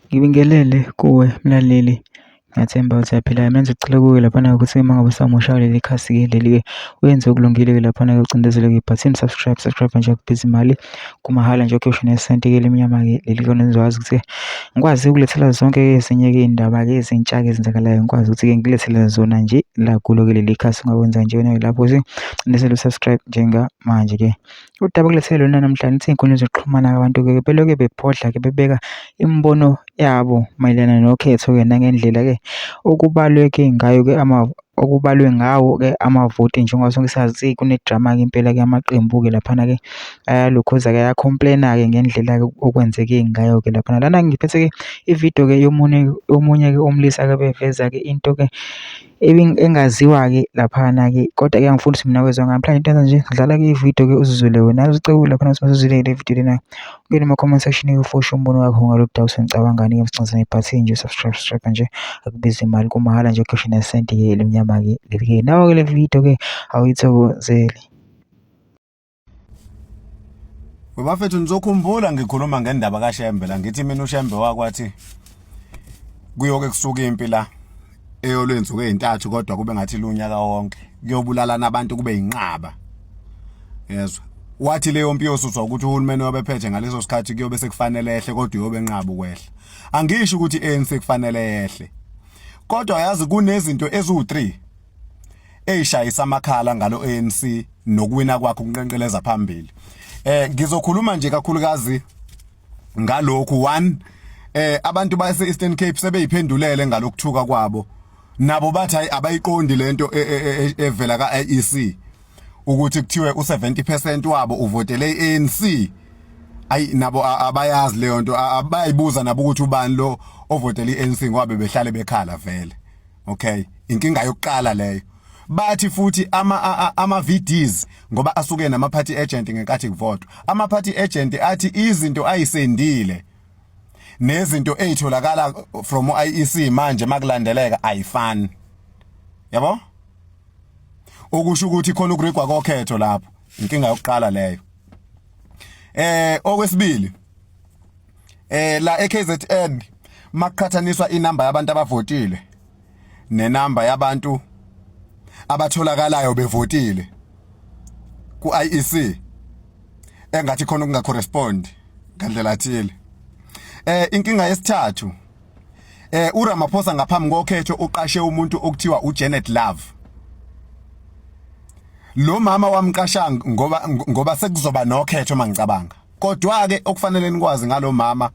Ngibingelele kuwe mlaleli, ngiyathemba ukuthi uyaphila. Mina ngizocela kuwe laphana ukuthi uma ngabe usamusha kuleli khasi-ke leli-ke uyenze okulungile-ke laphana-ke ucindezele-ke ibhathini subscribe, subscribe nje akubizi imali kumahhala nje ukhishwe nesenti-ke elimnyama-ke leli kona nizokwazi ukuthi ngikwazi ukulethela zonke ezinye-ke iy'ndaba-ke ezintsha-ke ezenzakalayo ngikwazi ukuthi-ke ngilethele zona nje la kulo-ke leli khasi ungakwenza nje wena lapho ukuthi cindezela u-subscribe njengamanje-ke. Udaba okulethele lona namhlanje lithi iy'nkundla zokuxhumana abantu-ke beloke bebhodla-ke bebeka imibono yabo mayelana nokhetho-ke nangendlela-ke okubalwe-ke ngayo-ke okubalwe ngawo-ke amavoti njengoba sonke sazi kune-drama-ke impela-ke amaqembu-ke laphana-ke ayalokhuza-ke aya-complain-a-ke ngendlela-ke okwenzeke ngayo-ke laphana. Lana ngiphethe-ke ividiyo-ke yomunye omunye-ke umlisa-ke beveza-ke into-ke engaziwa-ke laphana-ke kodwa-ke angifuni ukuthi mina wezwa ngami mhlawumbe into nje dlala-ke ividiyo-ke uzizwele wena uzicela laphana ukuthi masuzwile le vidiyo lena ungene ema-comment section-ke ufoshe umbono wakho ngalolu daba usengicabangani-ke msincazane ibhathini nje subscribe subscribe nje akubizi imali kumahhala nje ukhishwe nesenti-ke elimnyama-ke leli-ke nawo-ke le vidiyo-ke awuyithokozeli. Bafethu nizokhumbula ngikhuluma ngendaba kaShembe la ngithi mina uShembe wakwathi kuyoke kusuka impi la eyolwensuku ezintathu kodwa kube ngathi lunyaka wonke kuyobulalana abantu kube yinqaba yezwa wathi leyo mpi yosuswa ukuthi uhulumeni wabephethe ngaleso sikhathi kuyobe sekufanele ehle kodwa uyobe enqaba ukwehla angisho ukuthi ANC kufanele yehle kodwa yazi kunezinto eziwu3 eyishayisa amakhala ngalo ANC nokuwina kwakhe ukunqenqeleza phambili. Ngizokhuluma nje kakhulukazi ngalokhu one abantu base Eastern Cape sebeyiphendulele ngalokuthuka kwabo nabo bathi hayi abayiqondi lento e, e, e, evela ka IEC ukuthi kuthiwe u70% wabo uvotele iANC ayi nabo abayazi leyo nto abayibuza nabo ukuthi ubani lo ovotele iANC ngoba bebehlale bekhala vele. Okay, inkinga yokuqala leyo. Bathi futhi ama ama VDs ngoba asuke nama party agent ngenkathi kuvotwa. Ama party agent athi izinto ayisendile nezinto ezitholakala from IEC manje makulandeleka ayifani. Yabo? Okusho ukuthi khona ukurigwa kokhetho lapho. Inkinga yokuqala leyo. Okwesibili la eKZN makuqhathaniswa inamba yabantu abavotile nenamba yabantu abatholakalayo bevotile ku-IEC engathi khona ukungacorrespond ngandlela thile. Inkinga yesithathu, uRamaphosa ngaphambi kokhetho uqashe umuntu okuthiwa uJanet Love. Lo mama wamqasha ngoba sekuzoba nokhetho mangicabanga. Kodwa ke okufanele nikwazi ngalomama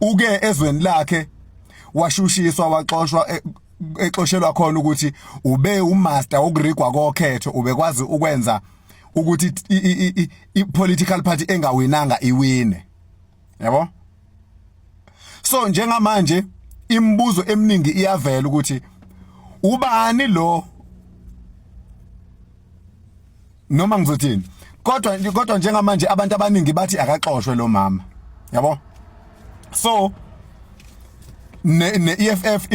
uke ezweni lakhe washushiswa waxoshwa exoshelwa khona ukuthi ube umaster wokurigwa kokhetho, ubekwazi ukwenza ukuthi i-political party engawinanga iwine, yabo. So njengamanje imibuzo eminingi iyavela ukuthi ubani lo noma ngizothini, kodwa njengamanje abantu abaningi bathi akaxoshwe lo mama, yabo. So ne EFF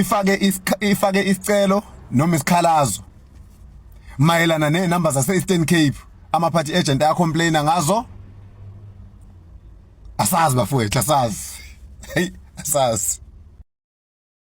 ifake isicelo noma isikhalazo mayelana nenamba zase Eastern Cape, ama party agent aya complaina ngazo. Asazi bafowethu, asazi, hey, asazi.